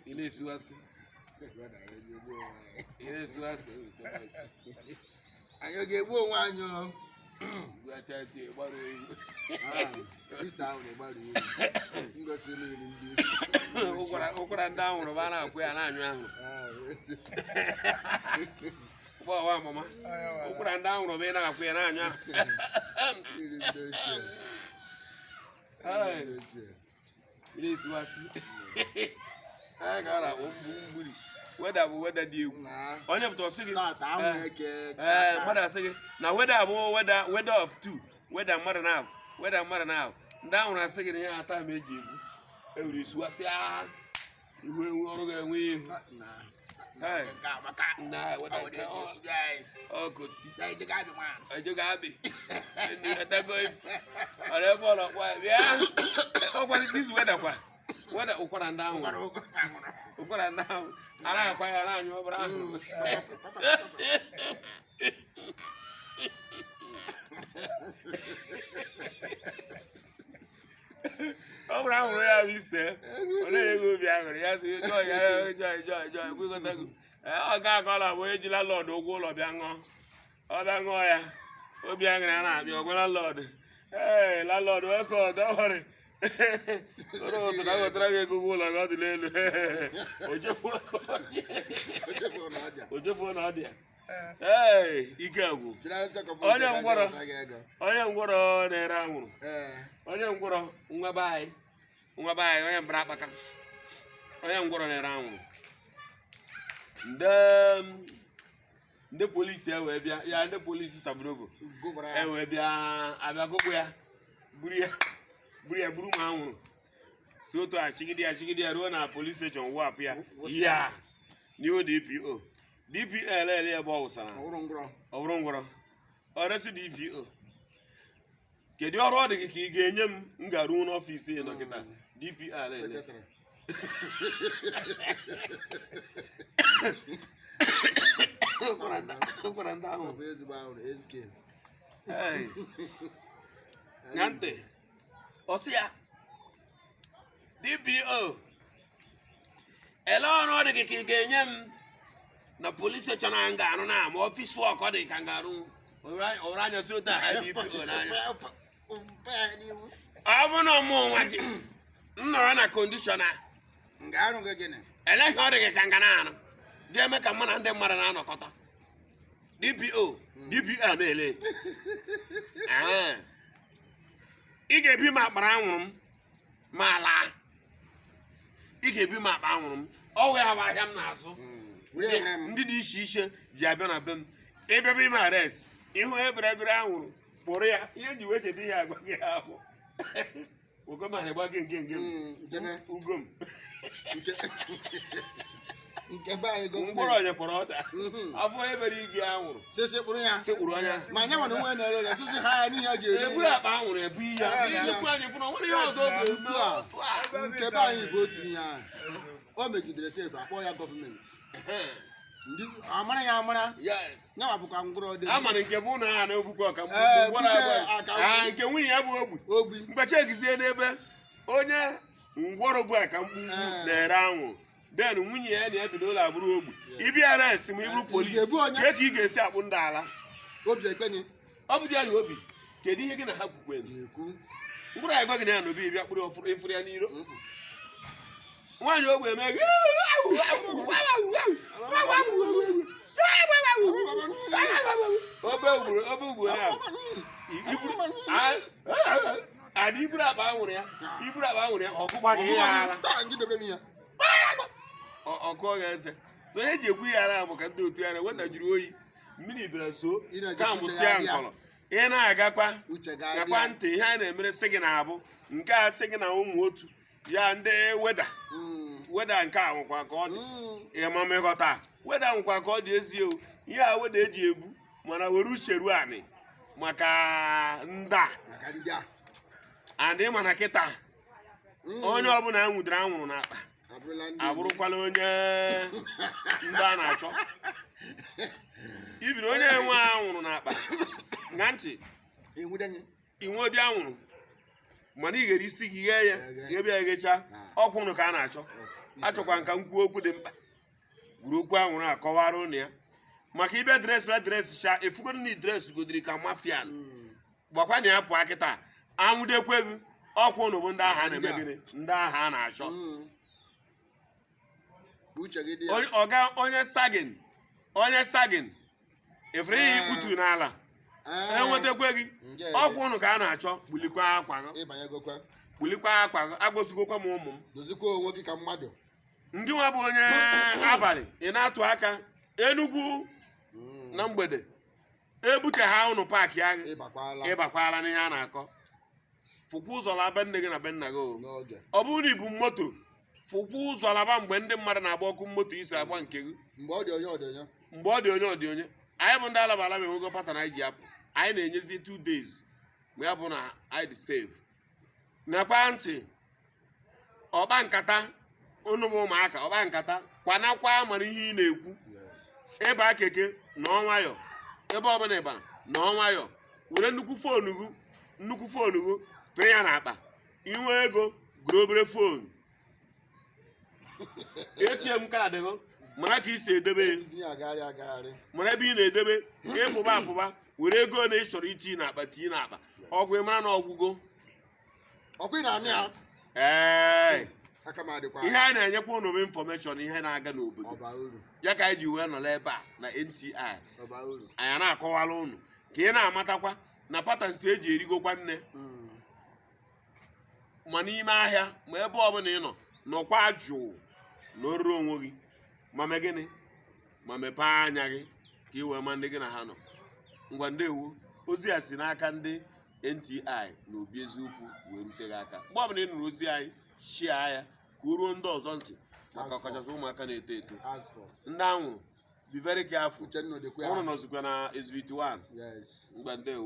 Ị na-esiwasị. Brother, anyị ga-egbu onwe anyị. Ị na-esiwasị eweta voice. Anyị ọ ga-egbu onwe anyị o? Gwacha ntị, gbara ewu. Ah, ise ahụ na-egbaru iwu. Ngosi niile ndị Ụkwara ndị anwụrụ bụ a na-akwụ ya na-anyụ ahụ. Ah, ezi. Ụgbọ ọwa mama. Ụkwara ndị anwụrụ bụ ị na-akwụ ya na-anyụ ahụ. Mmiri ndị ochie. Hey. Ndị ochie. Ị na-esiwasị. Anyị ga na-akpọ mgburi. Weather bụ weather dị egwu. Na Onye pụta ọsị gị. tata anwụ eke. Ee, mmadụ asị gị na weather bụ weather, weather of two, weather mmadụ na weather mmadụ na ndị anwụrụ asị gị na ya ata m eji egwu ewuru isiwasị agha ihu ewu ọrụ ga-enwe ihu. Na. Hey. Nke a maka. Na weather Ọ nke dị esi dị anyị. ọ kosi Ya ije ga-abịa nwa. ejo ga-abị ndị etago ife ọrụ ebe ọ nọkwa bịa ọkwa this weather kwa weather ụkwara ndị Ụkwara anwụrụ ụkwara anwụrụ. Ụkwara ndị anwụrụ a na-akwa ya na-anyụ obere ahụ. Ọ bụrụ ahụrụ ya bụ ise ọ na-enye obi aṅụrị ya sị joy ya joy joy joy kwekọtago. Ọ ga-akọla bụ eji landlord ụgwọ ụlọ bịa ṅụọ, ọ bịa ṅụọ ya obi aṅụrị a na-abịa ọgwa landlord, ee landlord, welcome, don't worry, ụrụ ụtụ na wetara gị ego ụgwọ ụlọ gị ọ dị n'elu. O chefuo. O chefuo na ọ dị. O chefuo na ọ dị ya. Ee, ike gwụ. Jiri nsọ kọmputa Onye ka gị ngwọrọ. wetara gị ego. Onye ngwọrọ na-ere anwụrụ. Ee. Onye ngwọrọ nwa be anyị, nwa be anyị, onye mbara akpaka, onye ngwọrọ na-ere anwụrụ, ndị polisi e wee bịa ya, ndị polisi Sabrovo Gụbara ya. e wee bịa abịa gụgbụ ya, buru ya, buru ya, buru ma anwụrụ si otu a chigide ya, chigide ya ruo na police station, wapụ ya. Wụsị. Ya n'ihu DPO. DPO elele ebe ọ wụsara. Ọ wụrụ ngwụrọ. Ọ bụrụ ngwọrọ ọ resi DPO, kedu ọrụ ọ dị gị ka ị ga-enye m? M ga-arụ n'ọfịs ị nọ kịta, DPO elele. Secretary. Ụkwara ndị ahụ. Ọ bụ ezigbo ahụrụ SK. Hey. Na ntị, ọ sị ya, DPO, ele ọrụ ọ dị gị ka ị ga-enye m na police station a m ga-arụ na ma office work ọ dị ka m ga-arụ? Ọrụ anya si otu a DPO n'anya. Ọ bụ na ọmụ nwa gị m nọrọ na condition a Nga arụ gị gịnị? Ele ihe ọ dị gị ka m ga na-arụ ga-eme ka mụ na ndị mmadụ na-anọkọta? DPO, DPO a na-ele. Ee. Ị ga-ebi m akpara anwụrụ m ma laa. Ị ga-ebi m akpa anwụrụ m, ọ wụ ya bụ ahịa m na-azụ. Wee nwere m. Ndị dị iche iche ji abịa na be m ịbịaba ime arrest ihu eberegoro anwụrụ kpụrụ ya. Ihe nji wee cheta ihe agwa gị ahụ ugom a na-egba gị nge nge. Nkebe. Ugom. Nke be anyị gọọmenti. Mkpụrụ onye kpọrọ ọda afọ ebere igi anwụrụ. Sisi kpụrụ ya. Sekpụrụ anya. Ma nya nwere onwe na-ere ere sisi ha ya n'ihe a ji eri. Ebu akpa anwụrụ ebu ihe nnukwu anyị fụrụ nwere ihe ọzọ ọ ga-eme. Otu a nke be anyị bụ otu ihe ahụ o megidere sef akpọ ya gọọmenti ndị amara ya amara. Nyanwa bụkwa ngwụrọ dị. A mara nke bụ na ha na-egbukwa ọka Ee, mgbu. bute aka. Ah, nke nwunye ya bụ ogbi. Ogbi. Mgbachi egizie n'ebe onye ngwọrọ bụ aka mkpumkpu na-ere anwụrụ, then nwunye ya na-ebido ụlọ abụrụ ogbi. Ịbịa arrest ma ịbụrụ Ị polisi ga-ebu onye? kee ka ị ga-esi akpụ ndị ala? Obi ekpenye. Ọ bụ di ya na obi, kedu ihe gị na ha kwukwere? Ga-ekwu. Mkpụrụ anyị gwa gị na ya na obi bịa kpụrụ ọfụrụ ịfụrụ ya n'iro nwaanyị ogbe eme gị. Obe ugboro, obe ugboro ya ada iburu akpa anwụrụ ya, iburu akpa anwụrụ ya ọkụkwa gị ya ara. Taa gị debe m ya. Ọkụọ gị eze. So ihe eji ekwu ya ara bụ ka ndị otu ara weta juru oyi, mmiri bịara zoo. Ị na-eje ka uche mụsịa ya adị ya. nkọlọ ị na-agakwa. Uche ga-adị Gakwa ya. ntị, ihe a na-emere sị gị na-abụ nke a sị gị na ụmụ otu ya ndị weather. Weather nke a nwekwa ka ọ dị. Ịmamịghọta weather nwekwa ka ọ dị ezie o. Ihe a weather eji ebu mana were uche ruo anị maka ndị a. Maka ndị a. And mana kịta onye ọbụla e nwudere anwụrụ n'akpa abụrụla ndị abụrụkwala onye ndị a na-achọ ibiri onye enwe anwụrụ n'akpa na ntị. Enwudenye. Inwe ụdị anwụrụ mana ị ghere isi gị ghee ya, ghebe ya, ghecha ọkwụrụ ka a na-achọ. Achọkwa nka m kwuo okwu dị mkpa, gwuru okwu anwụrụ akọwara ụnụ ya maka ịbịa dress la dress cha efugodu na dress godiri ka mafia. Gbakwa na ya pụọ kịta, anwụdekwe gị. Ọkwa ụnụ bụ ndị agha a na-eme gịnị, ndị agha a na-achọ. Uche gị dị ya. Ọga onye sagin, onye sagin efere ihe ikputu n'ala. Enwetakwe gị. Ọkwa ụnụ ka a na-achọ. Kpulikwa akwa gị. Ịbanyegokwa. Kpulikwa akwa gị. Agosigokwa m ụmụ m. Dozikwa onwe gị ka mmadụ. Ndị nwa bụ onye abalị, ị na-atụ aka Enugwu na mgbede ebute ha ụnụ paakị agha. Ịbakwala. Ịbakwala n'ihe a na-akọ. Fụkwa ụzọ laba nne gị na be nna gị o. N'oge. Ọ bụrụ na ibu moto, fụkwa ụzọ laba mgbe ndị mmadụ na-agba ọkụ moto iso agba nke gị. Mgbe ọ dị onye, ọ dị onye. Mgbe ọ dị onye, ọ dị onye. Anyị bụ ndị alaba alaba enwego pattern anyị ji apụ. Anyị na-enyezi 2 days mgbe ya bụ na anyị dị safe. Nakwa ntị ọkpa nkata ụnụ bụ ụmụaka, ọkpa nkata kwanakwa mara ihe ị na-ekwu. Ịba keke, nọọ nwayọ. Ebe ọbụla ịba, nọọ nwayọ. Were nnukwu phone gị, nnukwu phone gị tụọ ya n'akpa. Inwe ego, gụrụ obere phone, ATM card gị, mara ka ị si edebe ya. Ebuzi agagharị agagharị. Mara ebe ị na-edebe. Ịpụba apụba, were ego na ị chọrọ itinye n'akpa, tinye n'akpa. Ọgwụ ị mara na ọgwụgo. Ọkwa ị na-anụ ya. Ee. Aka m adịkwa. Ihe anyị na-enyekwa ụnụ bụ information, ihe na-aga n'obodo. Ọba uru. Ya ka anyị ji wee nọrọ ebe a na NTI. Ọba uru. Anyị na-akọwara ụnụ ka ị na-amatakwa na patterns eji erigokwa nne ma n'ime ahịa, ma ebe ọbụla ị nọ. Nọkwa jụụ na oruru onwe gị, ma mee gịnị, ma mepee anya gị ka ị wee ma ndị gị na ha nọ. Ngwa, ndewo. Ozi a si n'aka ndị NTI na Obi Eziokwu wee rute gị aka. Mgbe ọbụla ị nụrụ ozi anyị, share ya ka o ruo ndị ọzọ ntị, maka ọkachasị ụmụaka na-eto eto. As for Ndị anwụrụ, be very careful. Uchenna dịkwa ya. Ụnụ nọzikwa na Exhibit 1. Yes. Ngwa, ndewo.